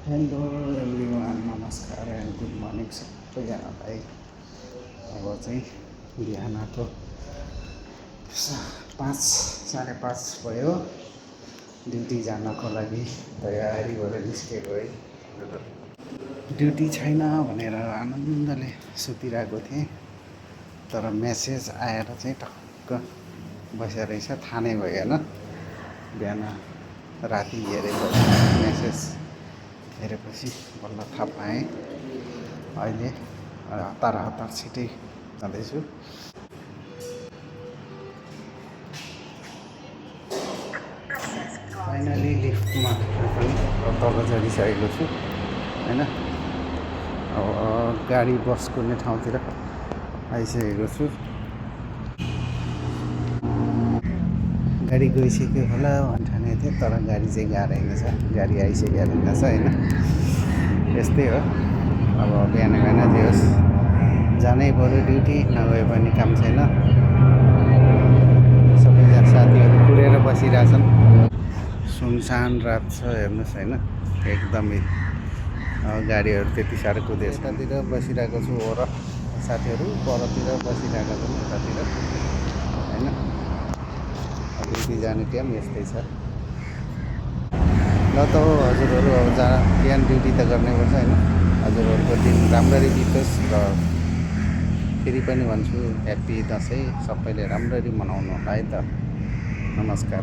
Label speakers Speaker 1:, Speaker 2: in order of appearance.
Speaker 1: Hello everyone, नमस्कार and good morning सबैजनालाई। अब चाहिँ बिहानको 5:30 भयो। ड्युटी जानको लागि तयारीबाट निस्केको है। ड्युटी छैन भनेर आनन्दले सुतिरहेको थिएँ, तर मेसेज आएर चाहिँ टक्क बसेर रहेछ। थाहा नै भएन। बिहान राति हेरेपछि मेसेज हेरेपछि बल्ल थाहा पाएँ। अहिले हतार छिटै जाँदैछु। फाइनली लिफ्टमा पनि तल चढिसकेको छु होइन। अब गाडी बस कुद्ने ठाउँतिर आइसकेको छु। गाडी गइसक्यो होला भन्ने ठानेको थिएँ, तर गाडी चाहिँ गएको रहेछ। गाडी आइसकेको रहेछ होइन। यस्तै हो। अब बिहान जे होस् जानै पऱ्यो ड्युटी, नगए पनि काम छैन। सबैजना साथीहरू कुरेर बसिरहेछन्। सुनसान रात छ हेर्नुहोस् होइन, एकदमै गाडीहरू त्यति साह्रो कुदेको छ। यतातिर बसिरहेको छु और साथीहरू परतिर बसिरहेका छन् यतातिर होइन। ड्युटी जाने टाइम यस्तै छ। ल त हो हजुरहरू, अब बिहान ड्युटी त गर्नुपर्छ होइन। हजुरहरूको दिन राम्ररी बितोस् र फेरि पनि भन्छु ह्याप्पी दसैँ। सबैले राम्ररी मनाउनु होला है त। नमस्कार।